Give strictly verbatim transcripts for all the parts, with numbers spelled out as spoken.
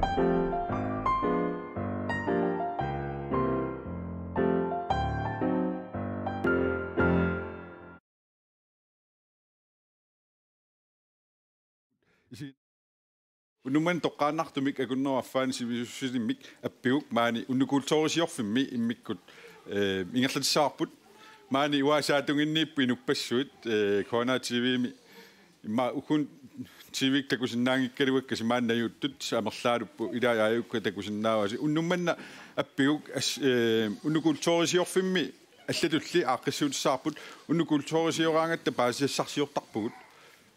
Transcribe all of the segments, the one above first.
Isi-, unnuk manna toqqaannartumik akunnerup affaani sivisussusilimmik appiguk maani Unnukultuurisiorfimmi immikkut, eh, ingerlatissavarput. Maani uanga saatunginniipput inuppassuit, eh, K N R T V-mi immaqa uku T V-kkut takusinnaanngikkaluakkasi maani najuuttut amerlaalupput, ilai aajuku takusinnaavasi. Unnuk manna appiguk as-, eh, Unnukultuurisiorfimmi allatulli aaqqissuutissavarput. Unnukultuurisioraangatta paasisassarsiortarpugut.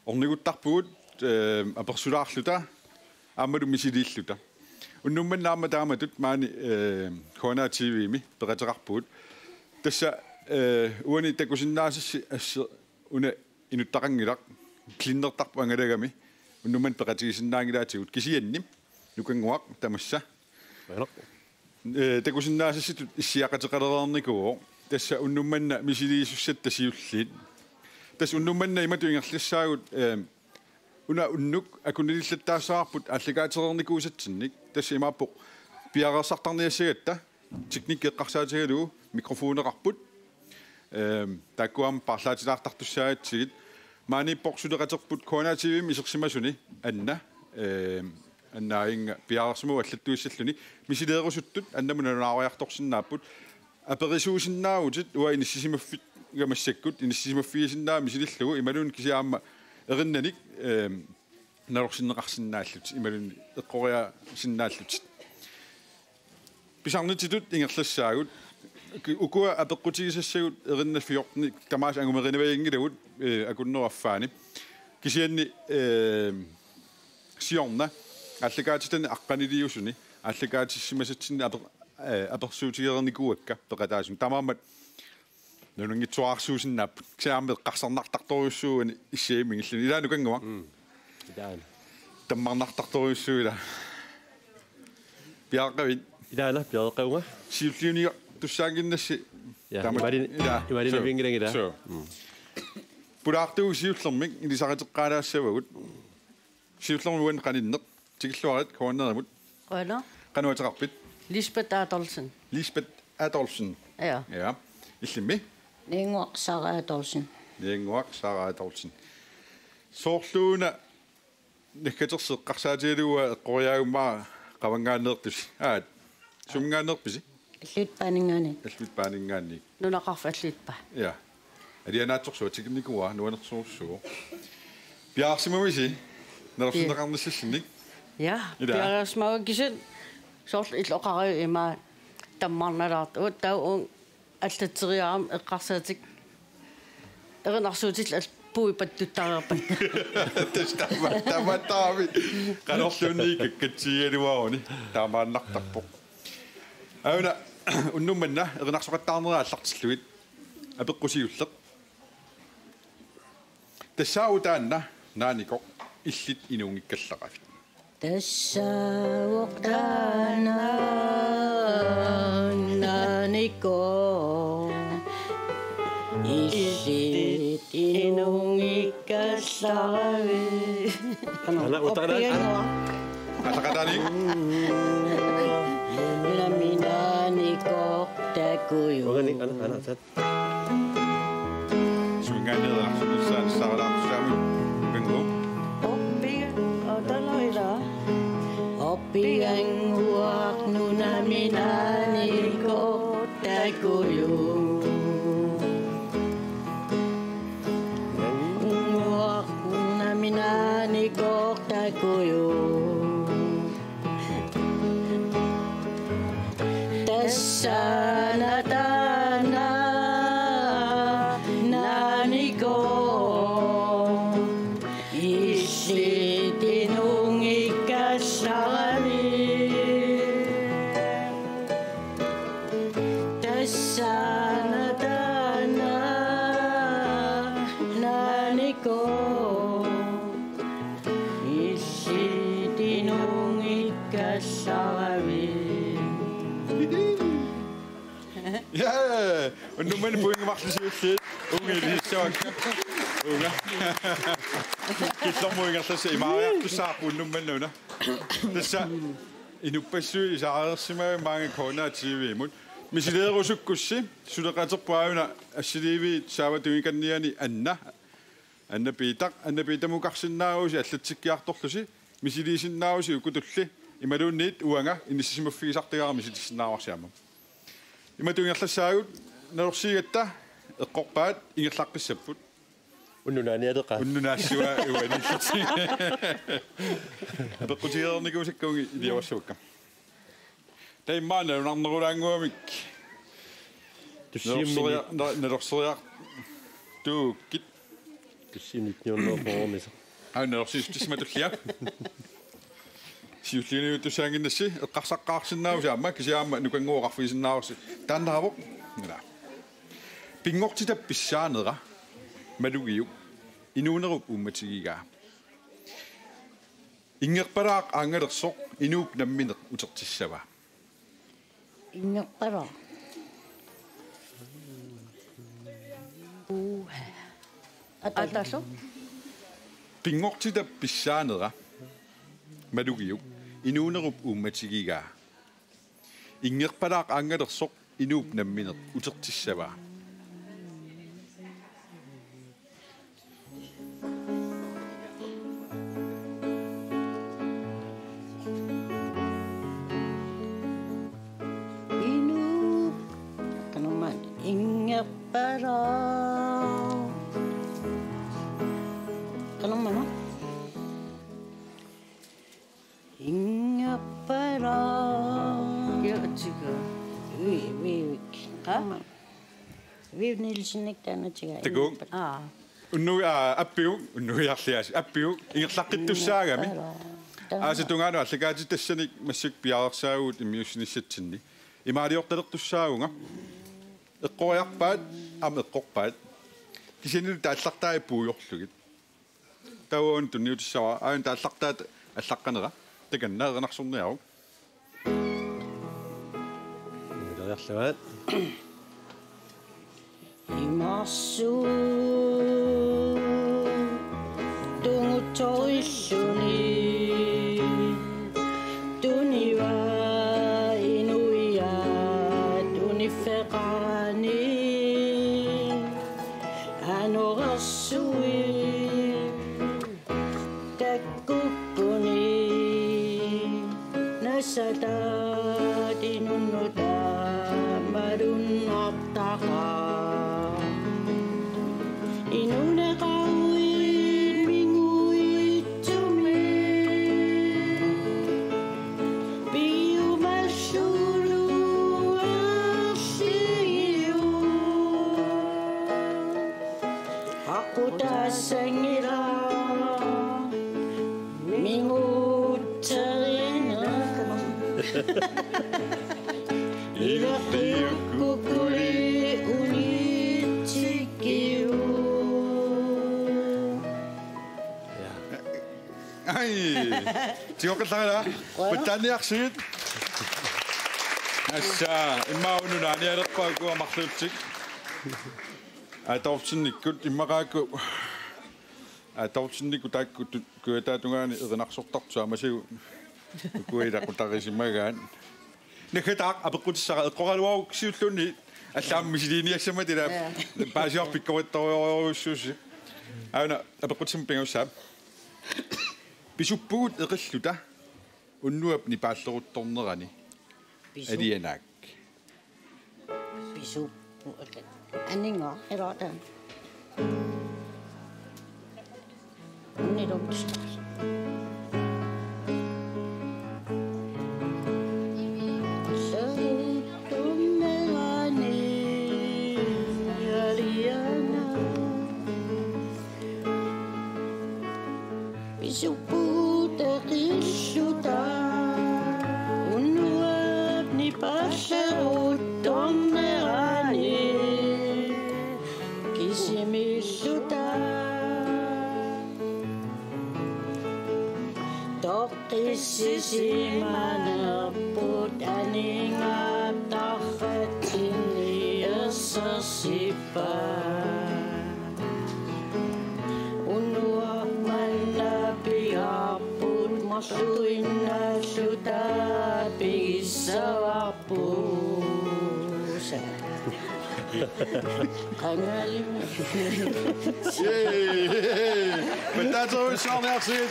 Orniguttarpugut, eh, apersulaarluta aammalu misiliilluta. Unnuk manna aamma taamatut maani, eh, K N R T V-mi peqateqarpugut. Tassa, eh, uani takusinnaasassi asseq una inuttaqanngilaq, klinnertarpoq angalagami, unnuk manna peqatigisinnaanngilaatigut, kisianni Nukannguaq tamassa. Qujanaq. Eh, takusinnaasassitut issiaqateqalereernikuuvoq. Tassa unnuk manna misiliisussatta siulliit. Tassa unnuk manna imatut ingerlassaagut, eh, una unnuk akunnilattaassavarput aallakaatereernikuusatsinnik. Tassa imaappoq piareersartarniassagatta, teknikki eqqarsaatigalugu mikrofoneqarput. Ehm, taakkua aamma paarlaatilaartartussaagatsigit. Maaniippoq suleqaterput K N R T V-mi isersimasuni Anna, ehm, Anna Aginga piareersimavoq allattuissalluni. Misileerusuttut Annamut nalunaariartorsinnaapput. Aperisuusinnaavutit uanga inissisimaffigamassakkut, inissisimaffigisinnaavit misilillugu imaluunniit kisianni aamma erinnanik, ehm, nalorsinneqarsinnaallutit, imaluunniit eqqoriaasinnaallutit. Pisarnitsitut ingerlassaagut. Uku-, ukua apeqqutigisassagut erinnat fjorten tamaasa angumerinavanngilagut, eh, akunnerup affaani. Kisianni, eh, siorna aallakaatitani aqqaniliusuni aallakaatissimasatsinnik aper-, eh, apersuutigereernikuuakka peqataasumik. Taamaammat nalunngitsuararsuusinnaapput. Kisianni aamma eqqarsarnartartorujussuuvoq S C M-ingilluni. Ilaa Nukannguaq? Ilaana. Tammarnartartorujussuuvoq ilaa. Piareeqqavit? Ilaana, piareeqqavunga. Siulliuniartussaannginnassi. Ja, taama-, imaali-, ilaa. Imaalivinngilanga ilaa. Suu. Mm. Pulaartugut siullermik ilisariteqqaalaassavagut. Siullermik uani qaninneq. Tikilluarit K N R-imut. Qujanaq. Qanoq ateqarpit? Lisbeth Adolfsen. Lisbeth Adolfsen. Ja. Ja. Illimmi? Niannguaq Sara Adolfsen. Niannguaq Sara Adolfsen. Soorluuna nakkaterseqqarsaatigalugu eqqoriaagummara qavanngaanneertusi. Aat. Suminngaanneerpisi? Alluitsup Paaninngaanniit. Alluitsup Paaninngaanniit. Nunaqarfik Alluitsup Paa. Ja. Alianaatsorsuaq tikernikuuara nuannersorujussuuvoq. Piareersimavisi? Nalorsinneqarnissassinnik? Ja. Ilaa. Piareersimavara kisianni soorlu illoqarfiup ima tammarnalaartoq. Uagut taava uunga allatseriarama eqqarsaatikka erinarsuutillit puipattuttarpat. Tassa taama-, taamaattarami. Qanorluunniit kakkatsigigaluaruni. Taamaannartarpoq. Aana, unnuk manna erinarsoqattaarnerit aallartillugit. Apeqqut siulleq. Tassaavoq taanna Naanikoq illit inuunngikkallaqavit. Tassaavoq taanna Naanikoq illit inuunngikkallaqavit. Ana, utara. Oppigannguaq. Ataqataanik. Nunami Naanikoq takujuvoq. Uanganik, ana, ana, tat. Suminngaanniit erinarsornissaa nissaralaartussaammat Nukannguup. Oppiga-, oh, taanna ilaa. Oppigannguaq nunami Naanikoq takujuvoq. Oppigannguaq nunami Naanikoq takujuvoq. Tassana taanna Naanikoq illit inuunngikkallaqavit. Tassana taanna Naanikoq illit inuunngikkallaqavit. Ja! Unnuk manna pointit marluk siulliit. Uunga ilisissavakka. Uunga. Killormut ingerlassavara imaariartussaavoq unnuk manna una. Tassa Inuppassuit isaareersimagit maanga K N R T V-mut. Misileerusukkussi suleqaterput aajuna assiliiviit Saava Tungikanniani Anna. Anna Piitaq, Anna Piitamukarsinnaavusi allatsikkiartorlusi, misiliisinnaavusi ukutulli, imaluunniit uanga inissisimaffigisartagara misilissinnaavarsi aamma. Imatut ingerlassaagut, nalorsiigatta eqqorpaat ingerlaqqissapput. Unnunaanialeqa. Unnunaassua uaniillutik. Apeqqutigereernikuusakka uunga iliorassuakka. Taava immaqa nalunarnerulaannguamik. Tussiimmi. Nalorsoria-, na-, nalorsoriartuukkit. Tussiimmi nittenhundrede og fyrre. Aa, nalorsiissutissama tullia. Siulliunniuttussaannginnassi, eqqarsaqqaarsinnaavusi aamma, kisianni aamma nukannguaq oqarfigisinnaavarsi. Taannaavoq. Ila. Pinngortitap pissaanera malugiuk inuunerup uummatigigaa. Inngerpalaaq aanngalersoq inuup nammineq utertissavaa. Inngerpalaaq. Uha. Ataallu. Ataallu. Pinngortitap pissaanera malugiuk inuunerup uummatigigaa. Inngerpalaaq aanngalersoq inuup nammineq utertissavaa. Inuup, qanormaanna, inngerpalaaq. Qanormaanna. Inngerpalaaq. Kiatsiga. Vi, vi, vi. Qa? Viv Nielsenik taanna tiga. Takuuk. Aa. Unnugi-, aa, appiuk, unnugiarliaasi. Appiuk, ingerlaqqittussaagami. Inngerpalaaq. Aasap tungaanut aallakaatitassanik massakkut piareersaagut immiussinissatsinni. Imaaliortalertussaavunga. Eqqoriarpaat, aamma eqqorpaat. Kisiannili taallartai puigorlugit. Taava una tunniutissavara, aajuna taallartaata allaqqanera, takanna erinarsorniaruk. Ileriarluaat. Imarsuup tungutsorilluni tuniva inuiaat uniffeqarani. Anorersuit takkukkuni nasataat inunnut malunnartaqaaq. Inuuneqaruit minguitsumik piumallulu erligiuk. Aqqutaassanngilaq mingutserineq. Ilerpiukkukkuli unitsikkiuk. Ai. Tigoqqillarila. Pattaaniarsigit. Assa, immaqa unnunaanialerpaa ukua marluullutik. Adolfsenikkut immaqaakku. Adolfsenikkut taakku tu-, kujataatungaani erinarsortartut saamasigut. Ukua ilaqutarisimagaat. Naggataaq apeqqutissara eqqoraluaruk siulliunni allaammi misiliiniassammat ila. Ja. Paasivarput pikkorittorujorujussuusi. Aana apeqqutissat pingajussaat. Pisuppugut eqilluta unnuap nipaalleruttornerani. Pisu-, alianaak. Pisuppu-, aninga, erotan. Nilum. Seruttornerani alianaak. Pisuppugut eqilluta unnuap nipaalleruttornerani kisimiilluta. Toqqissisimanerput aningaasarpaatsinni ersersippaat. Unnuaq manna pigaarput Tuinnaalluta pigissavarput. Qangalima. Yay! Pattaatserujussuarniarsigit.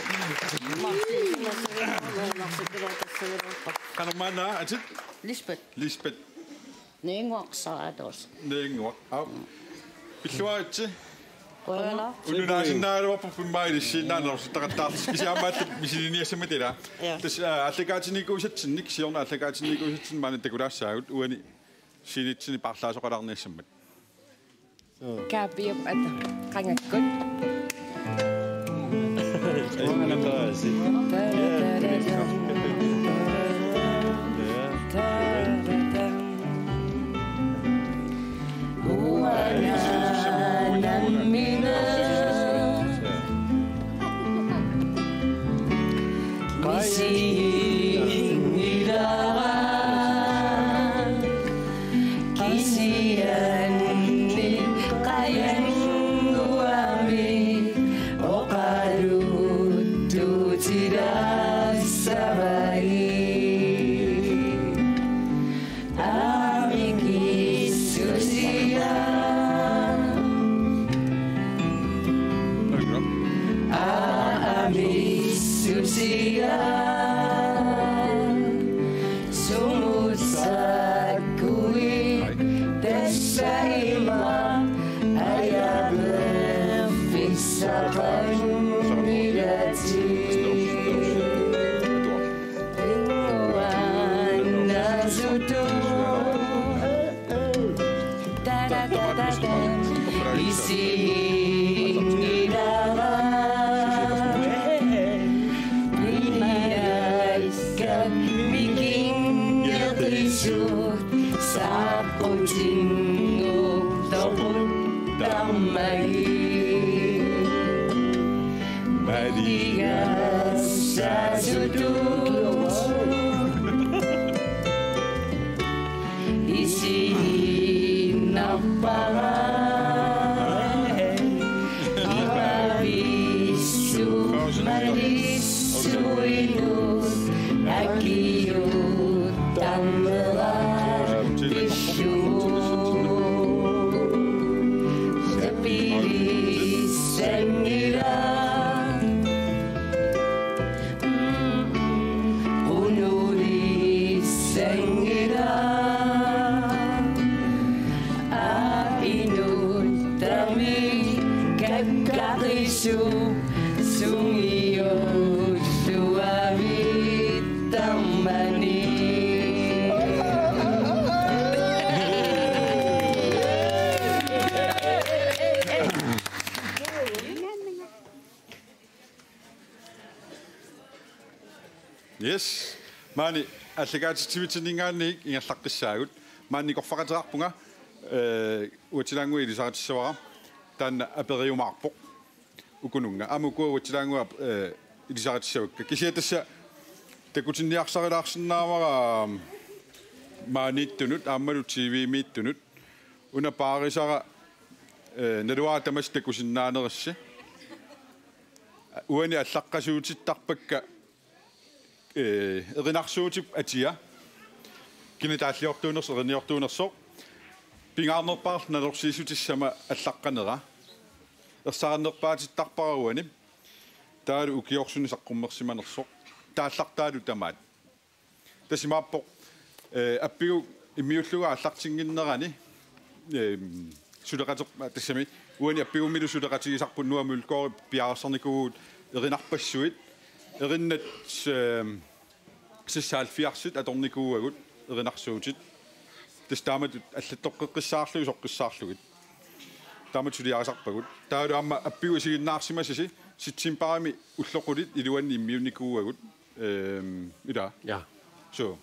Qanormaanna atit? Lisbeth. Lisbeth. Ninnguaq Saratus. Ninnguaq. Au. Pilluaritsi. Qujanaq. Unnunaasinnaaruarput immaqa ilissinnaaneq nersortaqattaartoq. Kisianni aamma misiliniassammat ila. Ja. Tassa, aa, aallakaatitinikuusatsinnik, siorna aallakaatitinikuusatsinnik maani takulaassaagut uani scenitsinni paarlaasoqalaarniassammat. Kaapiup ata qangakkut. Uanga nammineq misiginngilara, kisianni qajannguamik oqaluttuutilaassamagit. Aamma kissusia. Aamma kissusia. Sumut sakkuit tassa immaqa ajaveerfissaqanngilatit. Isiginngilara qiniakkat mikinngeqisut saqqutinnguutoquttarmagit. Maligassaasutut isiginnarpara. Imavissut malissuinut akiuuttarnera pillugu. Sapilissanngilaq. Qunulissanngilaq. Aa, inuttami kakkaqisup sungiulluavittarmani. Yes. Maani aallakaatitsivitsinninngaanniit ingerlaqqissaagut. Maani nikorfaqateqarpunga, eh, uatsilaannguit ilisaritsissavara. Taanna aperiumaarpoq. Ukununnga. Aamma ukua uatsilaannguit, eh, ilisaritsissavakka. Kisianni tassa takutinniarsarilaarsinnaavara maaniittunut, aammalu T V-miittunut. Una paarisara, eh, naluara tamassi takusinnaanerissi. Uani allaqqasuutittarpakka, eh, erinarsuutip atia. Kina taalliortuunersoq, eriniortuunersoq. Pingaarnerpaarlu nalorsiissutissama allaqqanera. Ersarinnerpaatittarpara uani. Taavalu ukiorsuarni saqqummersimanersoq. Taallartaalu tamaat. Tassa imaappoq, eh, appigu immiullugu aallartinnginnerani, eh, suleqater-, tassami uani appigummilu suleqatigisarput Nuka Mølgaard piareersarnikuuvugut erinarpassuit, erinnat, eh, seksoghalvfjerdsit atornikuuagut erinarsuutit. Tassa taamatut allattoqqeqqissaarlugit soqqissaarlugit. Taamatut suliarisarpagut. Taavalu aamma appigut isiginnaarsimasasi septembarimi ullut qulit iluanni immiunnikuuagut. Ehm, ila. Ja. So,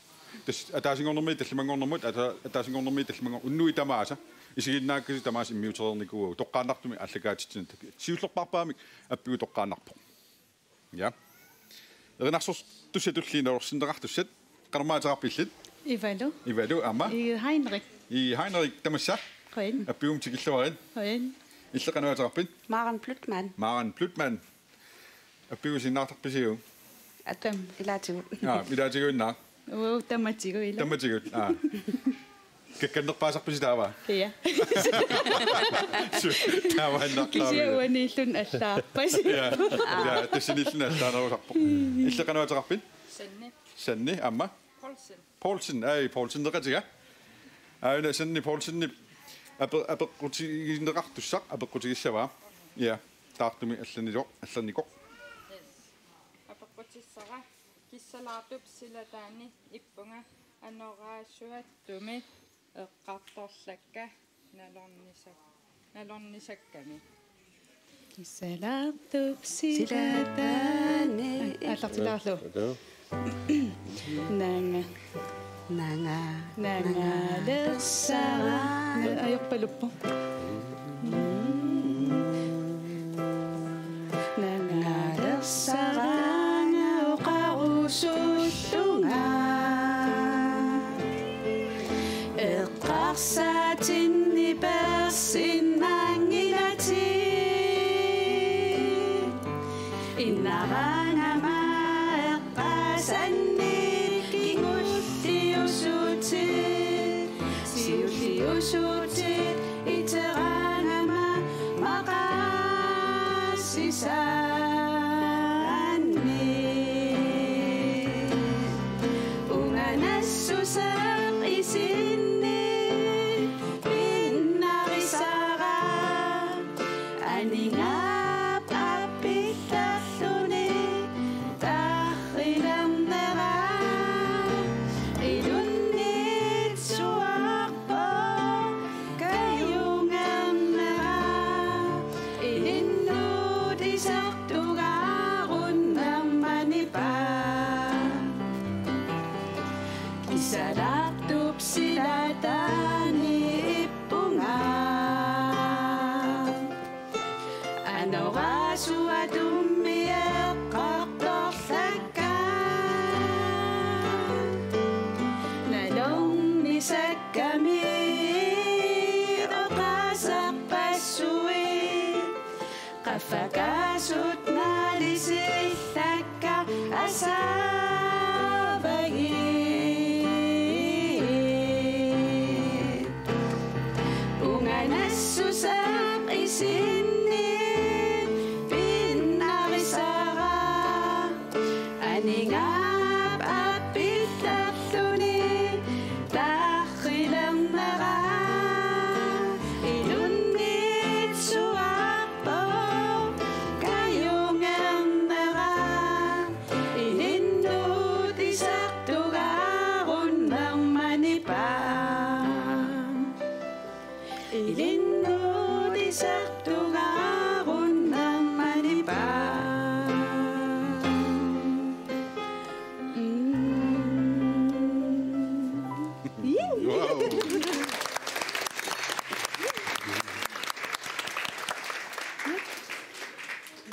tassa ataasinngornermiit tallimanngornermut, ata-, ataasinngornermiit tallimanngor-, unnuit tamaasa, isiginnaakkasi tamaasa immiutereernikuuagut. Toqqaannartumik aallakaatitsineq. Siullerpaamik appigut toqqaannarpoq. Ja. Erinarsortussat tulliit nalorsinneqartussat. Qanormaa ateqarpit illit? Ivalu. Ivalu, aamma? Ii, Heinrich. Ii, Heinrich, tamassa. Qujan. Appigumut tikilluarit. Qujan. Illit qanoq ateqarpit? Maren Blütmann. Maren Blütmann. Appigut isiginnaartarpisiuk? Atam, ilaatigut. Aa, ilaatigut inna. Uu, tamatigut ila. Tamatigut. Aa. Kakkannerpaasarpisi taava? Ja. Su-, taava anna-. Kisianni uaniilluni allaarpasi. Ja. Ja, tassaniilluni allaanerusarpoq. Illit qanoq ateqarpit? Sanni. Sanni, aamma? Poulsen. Poulsen, ai, Poulseneqatiga. Aana Sanni Poulsenip ape-, apeqqutigineqartussaq, apeqqutigissavaa. Ja, taartumi allaniloq, allanikoq. Yes. Apeqqutissara: Kissalaartup silataani ippunga, anorersuattummi eqqartorlakka nalornisak-, nalornisakkami. Kissalaartup silataani. Ai, aallartilaarlugu. Ata. Nanga. Nanga. Nangalersara. Ajorpaluppoq. Nangalersaraanga oqarusullunga. Eqqarsaatinni persinnanngilati. Innaraangama eqqaasanni kingulliusutit, siulliusutit iteraangama maqaasisaanni. Unganassuseq isinni pinnarisara. Aningaap aappillerluni tarrilernera. Ilunnitsuarpoq kajungernera. Ilinnut isertugaarunnermaniippoq. Kissalaartup silataani ippunga. Anorersuattummi eqqartorlakka nalornisakkami. Oqaaserpassuit qaffakaasut naalisillakka asaavagit. Unganassuseq isinni pinnarisara. Aningaap aappillerluni tarrilernera. Ilunnitsuarpoq kajungernera. Ilinnut isertugaarunnermaniippoq. Ilinnut isertugaarunnermaniippoq. Mm. Wow.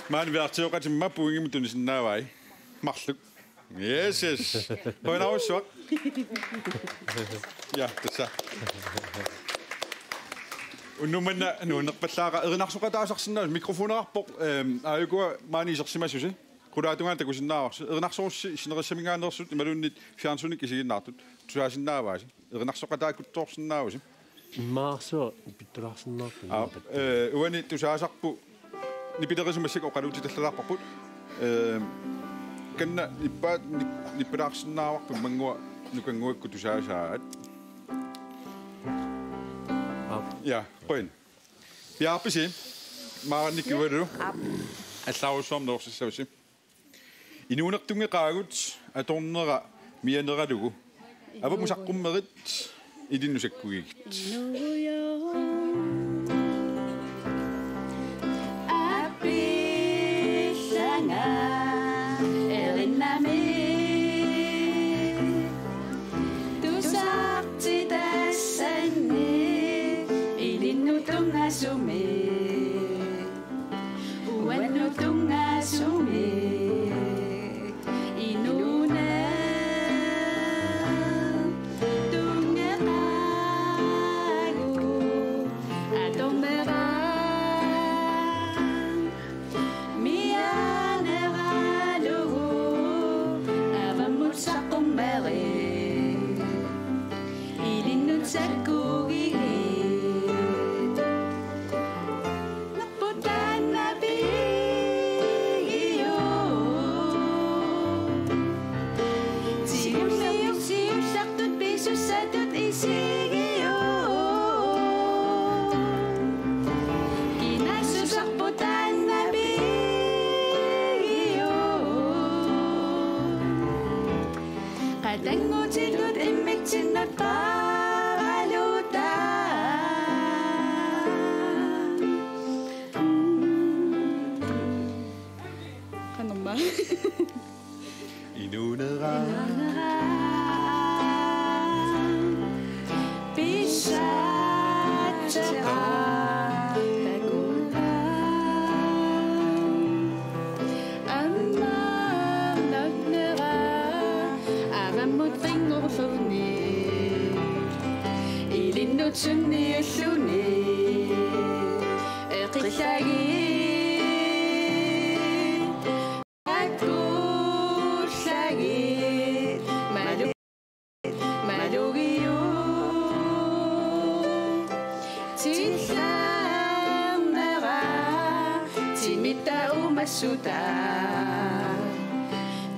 Maani versioqatimma puingimut tunisinnaavai. Marluk. Yes, yes. Qujanarsuaq. Ja, tassa. Unnuk manna nuannerpallaaqaaq, erinarsoqataasarsinnaavusi, mikrofoneqarpoq, ehm, aajukua maani isersimasusi. Qulaatungaani takusinnaavarsi. Erinarsorussi sinerissaminngaanneersut imaluunniit fjernsynik isiginnaartut. Tusaasinnaavaasi. Erinarsoqataakutsoorsinnaavusi. Immaarsuaq nipitulaarsinnaarput. Aap, eh, uani tusaasarput nipilerisimassakkut oqaluutitallalaarparput. Eh, kanna nippaat nip-, nipilaarsinnaavarput mannguaq nukannguakkut tusaasaat. Aap. Ja, qujan. Piaarpisi, Marannik Kivalu. Aap. Allaarussuarmik nerersissavasi. Inuunertunngeqaagut atornera mianeralugu. Avammut saqqummerit ilinnut sakkugigit. Aappillanga erinnami. Tusartitassanni ilinnut tunngasumik. Uannut tunngasumik inuuneq tunngeqaagut. Takugiit. Nerput taanna pigiuk. Tigummiuk siullertut pisussatut isigiuk. Kinaassuserput taanna pigiuk. Qatanngutitut immitsinnut paaraluttaa. Qanormaa. Inuunera. Inuunera. Pissaatseqaaq. Ammarnera. Avammut qinngorluni. Ilinnut sunniulluni. Eqillagit. Akullagit. Malu-, malugiuk. Tillernera. Timitta uumassutaa.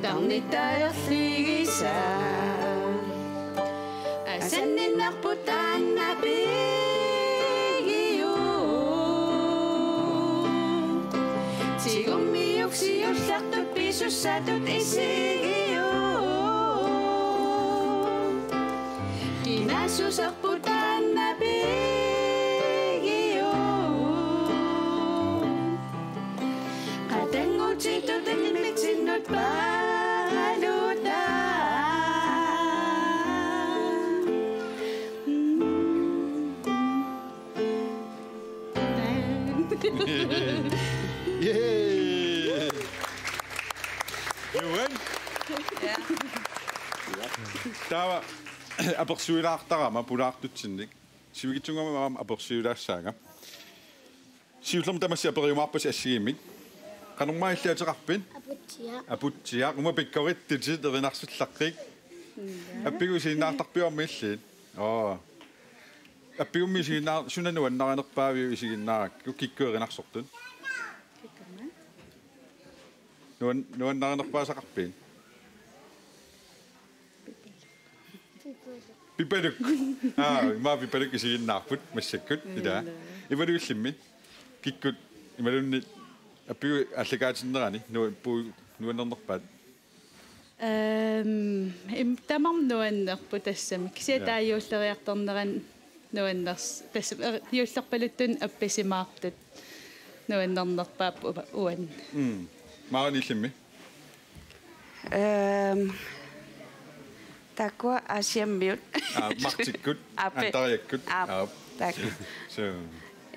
Tarnitta erligisaa. Asanninnerput taanna pigiuk. Tigummiuk siullertut pisussatut isigiuk. Kinaassuserput taanna pigiuk. Qatanngutitut immitsinnut paaraluttaa. Yay! Nuan. Ja. Taava apersuilaartarama pulaartutsinnik. Sivikitsunnguamik aamma apersuilaassaanga. Siullermik tamassi aperiumaarpasi assigiimmik. Qanormaa illit ateqarpit? Aputsiaq. Aputsiaq. Uuma pikkorittutit erinarsullaqqik. Appigut isiginnaartarpiuk aamma illit? Oo. Appigummi isiginnaar-, suna nuannarinerpaaviuk isiginnaarakku kikkut erinarsortut? Nuan-, nuannarinerpaasaqarpit? Pipaluk. Aa, immaqa Pipaluk isiginnaarput massakkut, ilaa. Imaluunniit illimmi? Kikkut imaluunniit appigut aallakaatinnerani nu-, puu-, nuannernerpaat? Ehm, im-, tamarmik nuannerput tassami. Kisianni, ja, taava juulleriartornerani nuanners-, tassami, er-, juullerpaluttunik appisimaartut nuannernerpaapput uva-, uani. Mm. Maani illimmi? Ehm, taakkua Aasiammiut. Aa, Martikkut, Aappe. Antariakkut. Aap, aap. Taakku. So.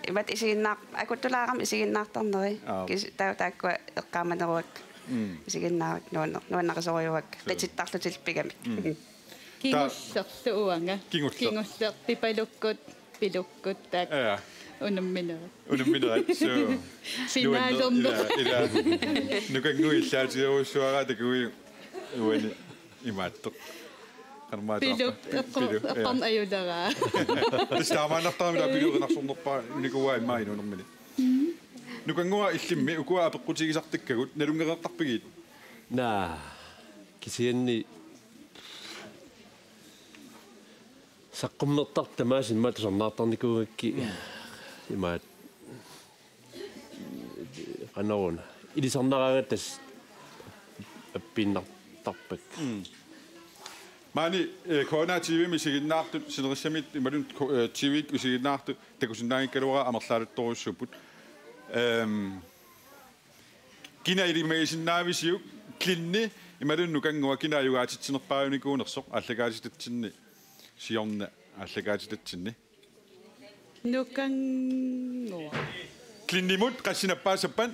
Imatut isiginnaar-, akuttulaarami isiginnaartarneri. Aap. Kis-, taa-, taakkua eqqaamaneruakka. Mm. Isiginnaarakku nuanner-, nuannarisorujuakka. So. Tatittarlutillu pigamik. Mm. Kingullerlu uanga. Kingulleq. Kingulleq Pipalukkut, Pilukkut taakku. Ja. Unamminerat. Unamminerat, so. Finaalernut. Ilaa, ilaa. Nukannguaq illaatigerujussuaraa takujuit uani imaattoq. Qanormaa taava. Pilu, eqqor-, Pilu, ja. Eqqorneq ajuleraa. Tassa taamaannartarami taava Pilu erinarsornerpaanikuuaa immaqa inuunermini. Nukannguaq illimmi ukua apeqqutigisartakkagut nalunngereertarpigit? Naa, kisianni saqqummertartut tamaasa immaqa tusarnaartarnikuugakkit. Mm. Imaat qanoruna. Ilisarnaraangatta tassa appiinnartarpakka. Mm. Maani, eh, K N R T V-mi isiginnaartut, sinerissami imaluunniit, eh, T V-kkut isiginnaartut, takusinnaanngikkaluarai amerlaaluttorujussuupput. Ehm, kina ilimagisinnaavisiuk, Klinni imaluunniit Nukannguaq, kina ajugaatitsinerpaajunikuunersoq aallakaatitatsinni, siorna aallakaatitatsinni? Nukannguaq. Klinimut qassit nappaassappat?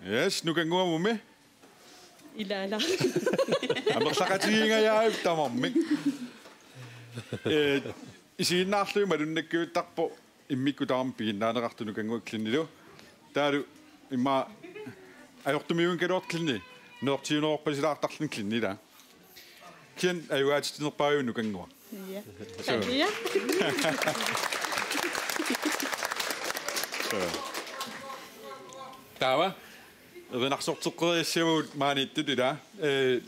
Yes, Nukannguamumi. Ilaala. Amerlaqatigiingajaavit tamarmik. Eh, isiginnaarlugit malunnakkiuttarpoq immikkut tamarmik piginnaaneqartut Nukannguaq Klinilu. Taavalu immaqa ajortumiuinnarlugu Klini. Neriuutigineqarpasilaartarluni Klini, ilaa. Kisianni ajugaatitsinerpaajuvoq Nukannguaq. Ja. Suu. Ja. Suu. Taava erinarsorteqqeriassavagut maaniittut ilaa. Ee,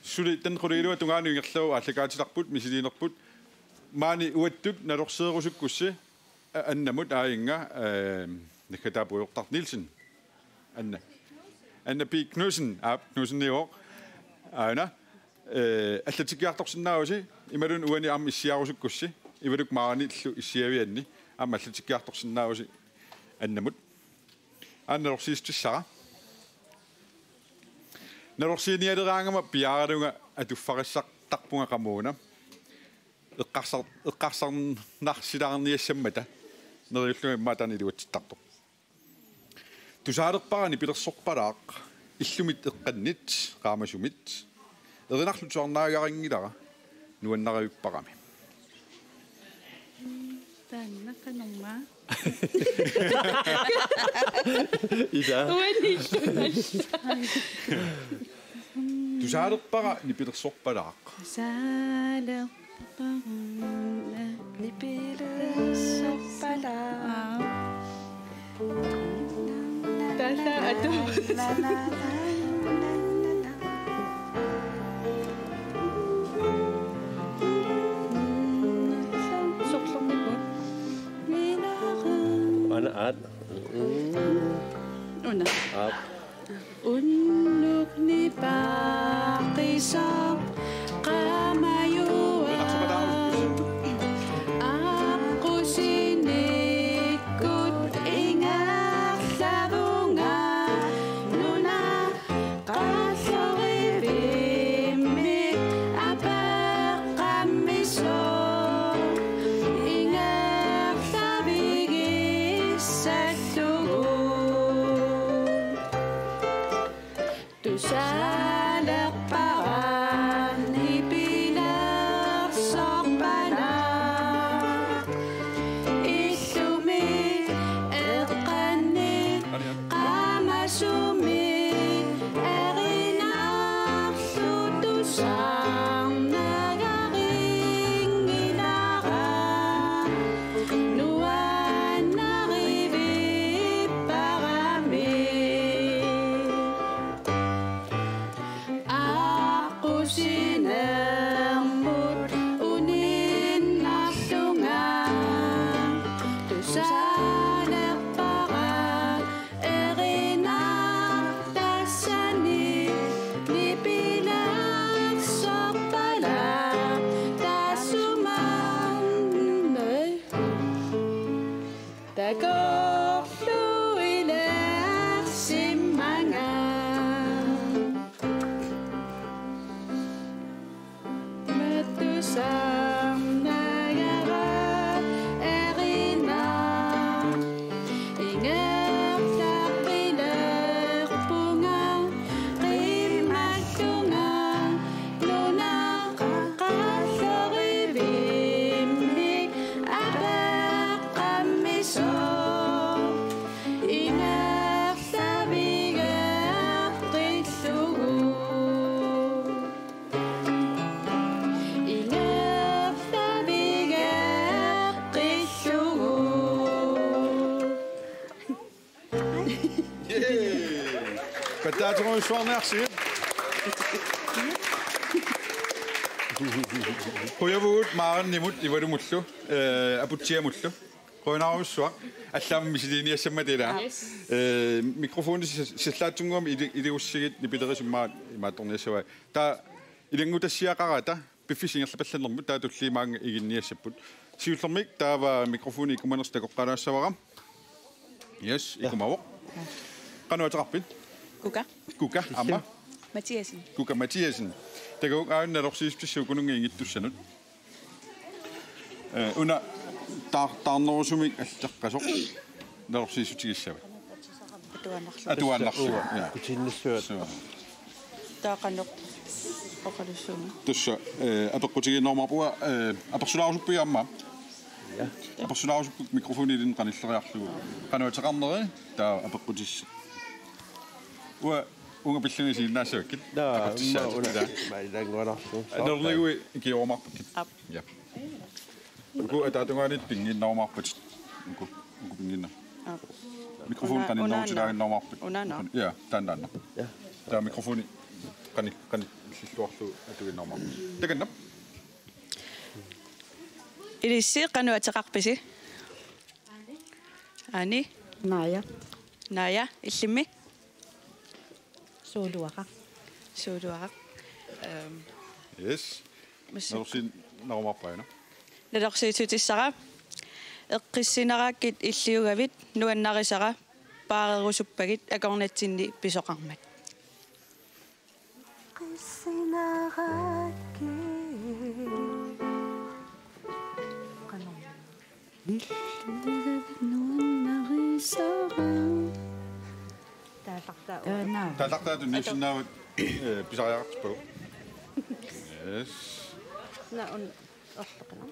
suli taanna qulingiluat tungaanut ingerlavoq aallakaatitarput, misiliinerput. Maani uattut nalorsiorusukkussi, a-, Annamut aajinnga, ee, naggataa puigortartoq Nielsen. Anna. Anna P. Knudsen, aap, Knudseniuvoq. Aana. Ee, allatsikkiartorsinnaavusi, imaluunniit uani aamma issiarusukkussi, Ivaluk Maaranillu issiavianni, aamma allatsikkiartorsinnaavusi Annamut. Aana nalorsiissutissara. Nalorsiinialeraangama piaaralunga atuffarissartarpunga qamuuna. Eqqarsar-, eqqarsarnarsilaarniassammata. Neriullunga immaqa taanna iluatsittartoq. Tusaalerpara nipilersorpalaaq, illumit eqqannit qaamasumit. Erinarlutusarnaagarinngilara, nuannarivipparami. Taanna qanormaa. Ida. Uanillunalla. Tusaalerpara nipilersorpalaaq. Tusaalerpara nipilersorpalaaq. Tassa atu. Sorlermiput. Aana aat. Una. Aap. Unnuk nipaqisoq qamajua. Aqqusinikkut ingerlavunga nuna qallorivimmik apeqqammisoq ingerlavigissallugu. Tusaalerpara nipilersorpalaaq. Illumit eqqannit qaamasumit erinarlutusarnagarinngilara. Nuannarivipparami. Aqqusinermut uninnarlunga tusaalerpara erinartassani nipilersorpalaaq taassuma. Takorluilersimanga. Matusarnagara erina. Ingerlaqilerpunga qimatunga. Nuna qallorivimmik apeqqammisoq ingerlavigeqqillugu. Ingerlavigeqqillugu. Yay! Pattaaterujussuarniarsigit. Qujavugut Maaranimut Ivalumullu, eh, Aputsiamullu. Qujanarujussuaq. Allaammi misiliiniassammata ilaa. Yes. Eh, mikrofoni sas-, sallaatsunnguamik ili-, iliussigit nipilerisimaat imaattorniassavai. Taava ilanngutassiaqarata piffissap ingerlapallannermut taava tulliit maanga iginniassapput. Siullermik taava mikrofoni ikkumanersoq takoqqalaassavara. Yes, ja. Ikkumavoq. Qanoq ateqarpit? Kuka. Kuka, aamma? Mathiassen. Kuka Mathiassen. Takuuk aajuna nalorsiissutissat ukununnga ingittussanut. Eh, una taa-, taarnerusumik allaqqasoq nalorsiissutigissavat. Atuaannarlugu. Atuaannarlugu, ja. Kutiinnassuat. Suu. Taava qanoq oqalussuunga. Tassa, eh, apeqqutigiinnerumaarpunga, eh, apersulaarusuppit aamma? Ja. Apersulaarusuppit mikrofoni ilinnut qanilleriarlugu. Qanoq ateqarneri, taava apeqqutissat. Uanga Uunga pillugit isiginnaassavikkit. Naa, takutissaat. Imma una. Ilaa. Imaannaanguararsuaq. Anorligui ikiumaarpakka. Aap. Ja. Uku ataatungaaniit pinnginnarumaarpatit. Uku, uku pinnginna. Aap. Mikrofoni una, qaninnarutsilaaginnarumaarpat. Una, una. Ja, taanna, taanna. Ja. Taava mikrofoni qani, qani illuarlugu atuiginnarumaarpat. Takanna. Ilissi qanoq ateqarpisi? Aani? Naaja. Naaja, illimmi? Suuluaraq. Suuluaraq. Ehm, yes. Massakkut. Nalorsiinnarumaarpara. Nalorsiissutissara. Eqqissinarakkit illiugavit nuannarisara paarerusuppagit akornatsinni pisoqarmat. Eqqissinarakkit. Illiugavit nuannarisara. Taallartaa. Aa, naa. Taallartaa tunniussinnaavat, eh, pisariaqartippagu. Yes. Naa, un-, ortoqina.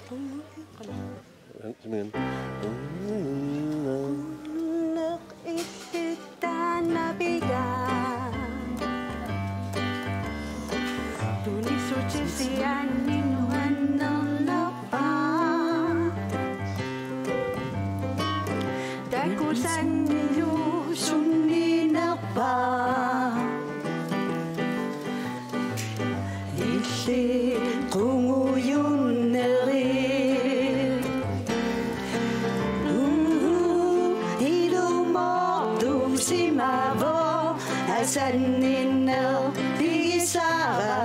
Qanoq. Qanoq. Qanoq. Illit taanna pigaa. Tunissutissat nuannernerpaat. Takusanngilaq sunniinerpaat. Illit qungujunnerit. Uu, ilumoortuusimavoq asanninneq pigisara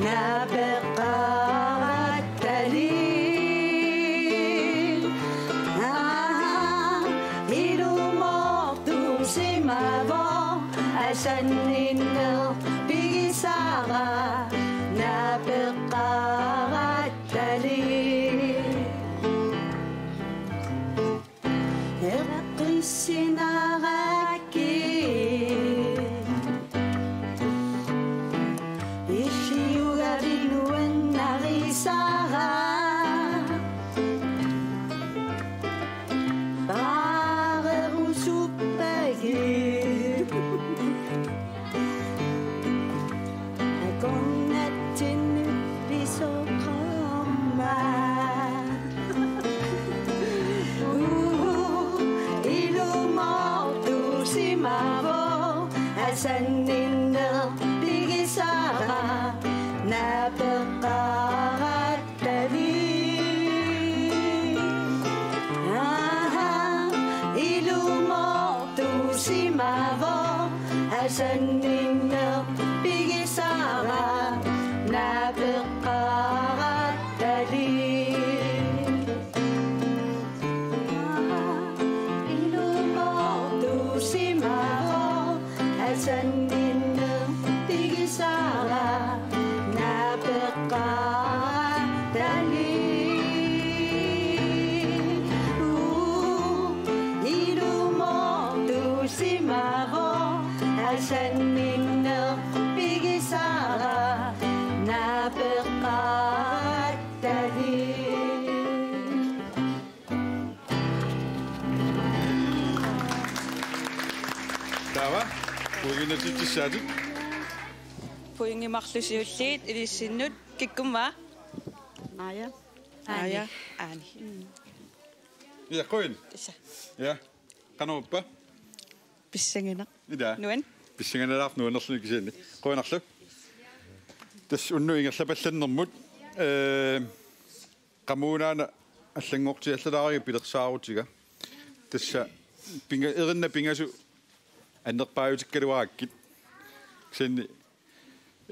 naapeqqaarattali. Aa, ilumoortuusimavoq asanninneq pigisara naapeqqaarattali. Eqqissinarakkit. Illiugavit nuannarisara. Paarerusuppagit. Akornatsinni pisoqarmat. Uu, ilumoortuusimavoq asanninneq pigisara naapeqqaarattali. Aa, ilumoortuusimavoq asanninneq pigisara naapeqqaarattali. Aa, ilumoortuusimavoq asanninneq pigisara naapeqqaarattali. Uu, ilumoortuusimavoq asanninneq pigisara naapeqqaarattali. Taava, pointinnatitsissaatit. Pointit marluk siulliit ilissinnut, kikkumma? Naaja. Naaja. Aani. Aani. Mm. Ja, qujan. Tassa. Ja. Qanoruppa? Pissanganaq. Ilaa. Nuann. Pissanganalaarpoq nuannerluni kisianni. Qujanarlu. Tassa unnuk ingerlapallannermut. Eh, qamuuna una allanngortiallalaariga pilersaarutiga. Tassa pinga-, erinna pingasut annerpaajutikkaluarakkit. Kisianni,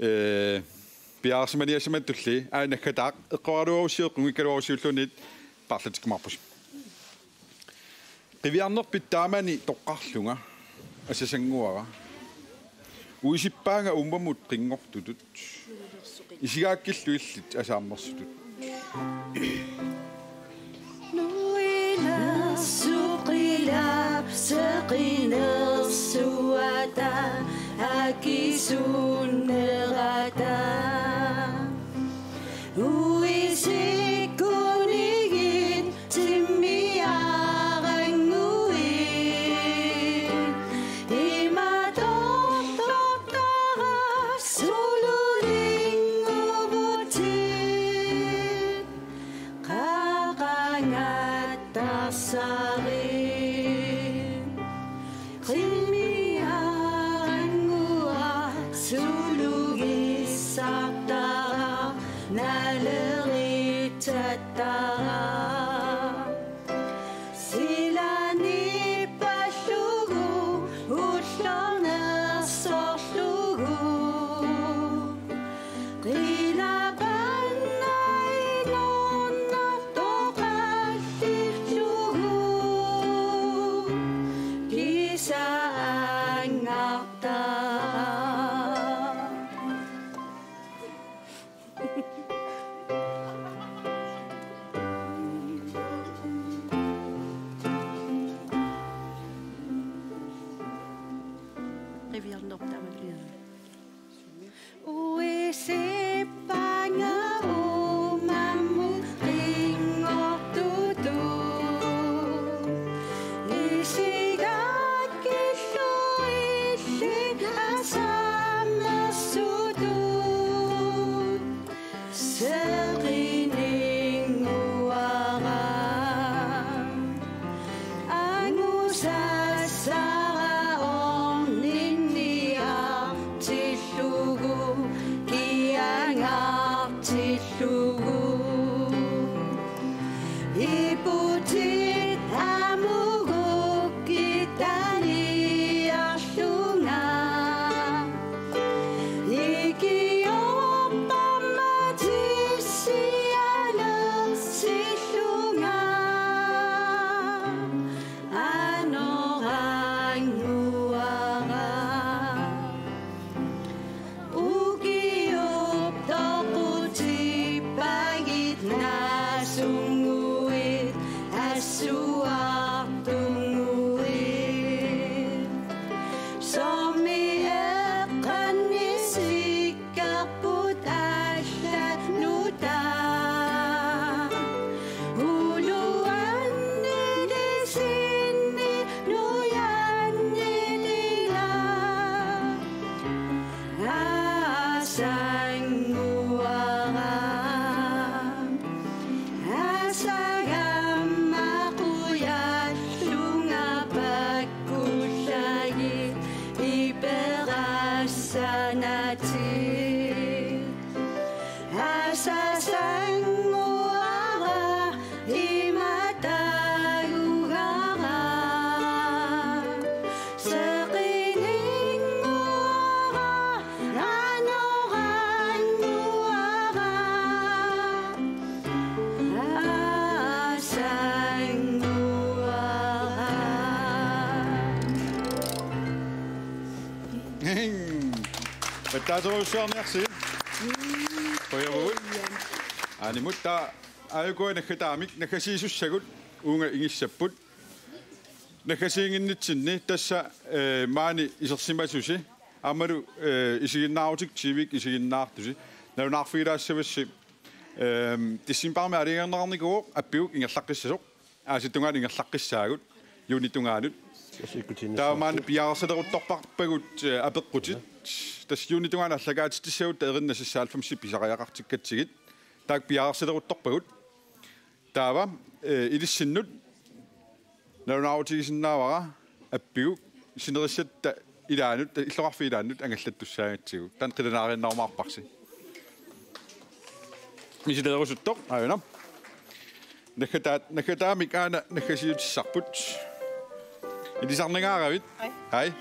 eh, piareersimaniassamattulli aana naggataaq eqqoraluarussiuk qunngikkaluarussiulluunniit paarlatikkumaarpusi. Qiviarnerpit taamani toqqarlunga asasannguara. Uisippaanga uummammut qinngortutut. Isigaakkillu illit asaammersutut. Nuilersuqilap seqinersuata akisunnerata. Uisikkunigit timmiarannguit. Qimmiarannguaq sulugissartaraq nalerittattaraq. Silaniipallugu ullornersorlugu. Qilapannainornartoqallillugu. Kisaanngartaraq. Qiviarnerpaamik. Uisippanga uummammut qinngortutut. Isigakkillu illit asammersutut. Seqinnguara. Angusassara orninniartillugu, kiangartillugu. Iputit amugukkit aniarlunga. Ikiorpamma tissianersillunga. Anorannguara. Ukiup toqutippagit naasunnguit assuartunnguit. Soormi eqqannisikkarput allat nutaat. Uluanni isinni nujanni ila. Asannguara. Asagamma qujallunga pakkullagit iperassanati. Asasannguara imatagugara. Seqinnguara, anorannguara, asannguara. Pattaasorujussuarniarsigit. Qujavugut. Aanimut taava aajukua naggataamik naggasiisussagut uunga ingissapput. Naggasiinnginnitsinni tassa, eh, maani isersimasusi aammalu, eh, isiginnaarutigi T V-kku isiginnaartusi. Nalunaarfigilaassavassi, ehm, decembarimi aalajangerneqarnikuuvoq appiguk ingerlaqqissasoq. Aasiit tungaanut ingerlaqqissaagut, juunip tungaanut. Taava maani piareersaleruttorparpagut, eh, apeqqutit. Tassa juunip tungaanut aallakaatitsissagutta erinna seksoghalvfemsit pisariaqartikkatsigit. Taakku piareersaleruttorpagut. Taava, eh, ilissinnut nalunaarutigisinnaavarput appiguk sinerissatta ilaannut, illoqarfiit ilaannut angallattussaagatsigu. Taanna qilanaariinnarumaarparsi. Misilerusuttoq, aajuna. Naggataat, naggataamik aana naggasiutissarput. Ilisarningaaravit? Haj. Haj.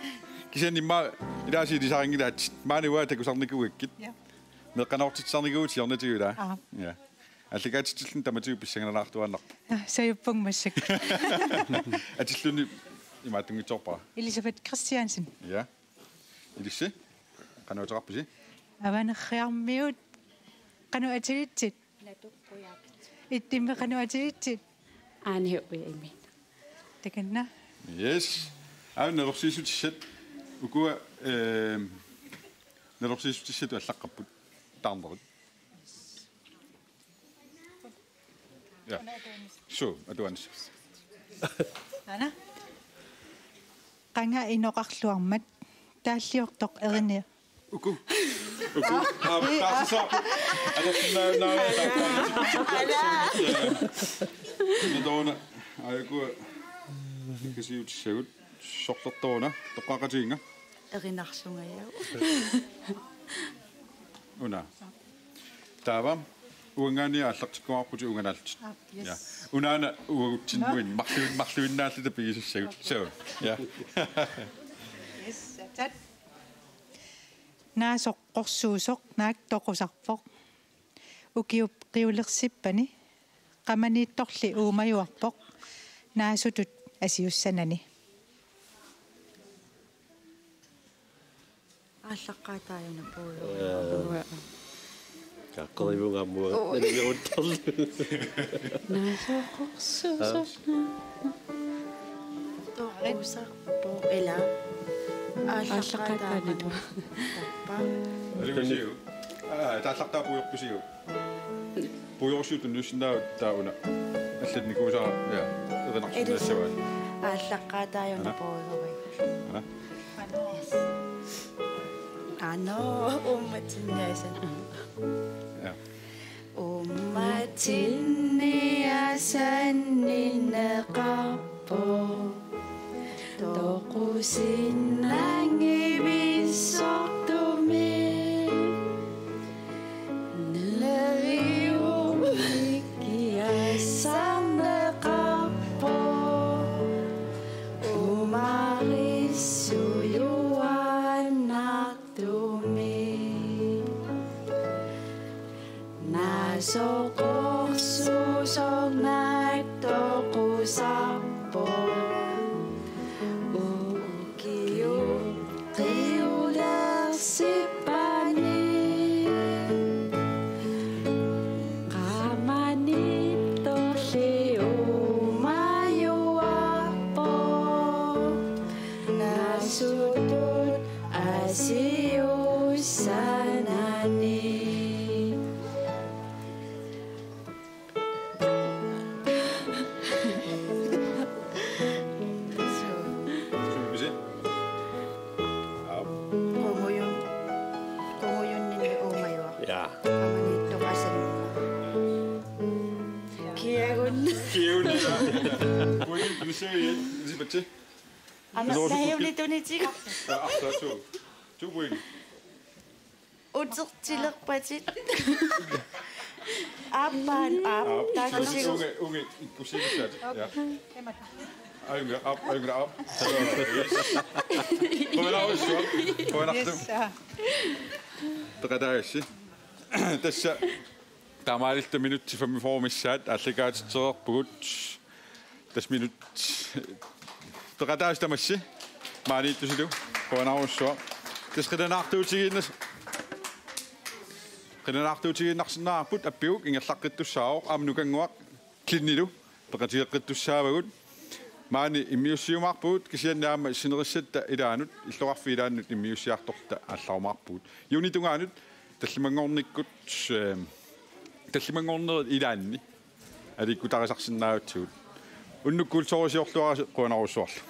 Kisianni immaqa ilaasi ilisarinngilaatsit. Maani uanga takusarnikuugakkit. Ja. Meeqqanoortitsisarnikuuvutit siornatigut, ilaa? Aap. Ja. Aallakaatitsilluni tamatigut pissanganalaartuaannarpoq. Ja, sajuppunga massakkut. Atilluni imaattunngitsoorpara. Elisabeth Christiansen. Ja. Ilissi? Qanoq ateqarpisi? Avanerriarmiut. Qanoq atigitsit? Ittimmi qanoq atigitsit? Aani uiimi. Takanna. Yes. Aana nalorsiissutissat. Ukua, ehm, nalorsiissutissatut allaqqapput. Taarnerit. Ja. Suu, atuanis. Aana. Qanga inoqarluarmat taalliortoq erinni. Uku. Uku. Aa, taarsisaarput. Atorsinnaajunnaarlugu. Natoona. Aajuku. Kisiutissagut. Sorlertoruna toqqaaqatiginnga. Erinarsungajagu. Una. Taava uanngaanniit aallartikkumaarputit uanganaallutit. Aap, yes. Ja. Unaana uagutsinnuin marluin-, marluinnaalluta pigisassagut. So. Ja. Yes, tat. Naasoqqorsuusoq naak toqusarpoq. Ukiup qiulersippani qamaniittorli uumajuarpoq naasutut asiussanani. Aallaqqaataajuna puiu. Aa. Kaqqerivuga ammua. Oo. Naligeruttarlu. Naasoqqorsuusoq. Toqusarpoq ila. Aallaqqaataajuna. Aallaqqaataajuna. Tappa. Alivisiu. Aa, taallaqqaataajuna puiorpisiu. Puiorsiut tunniussinnaavat taava una. Allannikuusaa, ja, erinarsornissavaat. Aallaqqaataajuna. Ana? Puiorpisiu. Ano, uummatinniassat. Ja. Uummatinniassanninneqarpoq. Toqusinnanngivissortumik neriummikiassarneqarpoq uumarissujuaannartumik. Naasoqqorsuusoq naak toqusarpoq. Ukiup qiulersippani. Qamaniittorli uumajuarpoq. Naasutut asiussanani. Suupisi? Aap. Qungujun-, qungujunninni uumajuarpoq. Ja. Qamaniittoq asanninneq. Kiagun. Kiagun. Point, Lucia, Elisabeth. Anna, Lucia, nahiunitunitsiga. Ja, aap, to. To point. Utertilerpatit. Aappaan, aap, aap, takusiuk. Unge, unge, ikkussivissaat. Ja. Ajunngilaq, aap, ajunngilaq, aap. Qujanarsuaq, qujanarsuaq. Yes, sir. Peqataagassi. Tassa taamaalilluta minutsit femogfyrre missaat aallakaatitsereerpugut. Tassa minut peqataasut tamassi maaniittusilu, qujanarsuaq. Tassa qilanaartuutigiinnas-, qilanaartuutigiinnarsinnaavarput, Appiguk ingerlaqqittussaavoq, aamma Nukannguaq Glennilu peqatigeqqittussaavagut. Maani immiussiumaarpugut, kisianni aamma sinerissatta ilaanut, illoqarfiit ilaannut immiussiartorluta aallarumaarpugut. Juunip tungaanut tallimanngornikkut, eh, tallimanngornerit ilaanni aliikkutarisarsinnaavitsigut. Unnuk kulturisiorluarisi, qujanarsuarlu.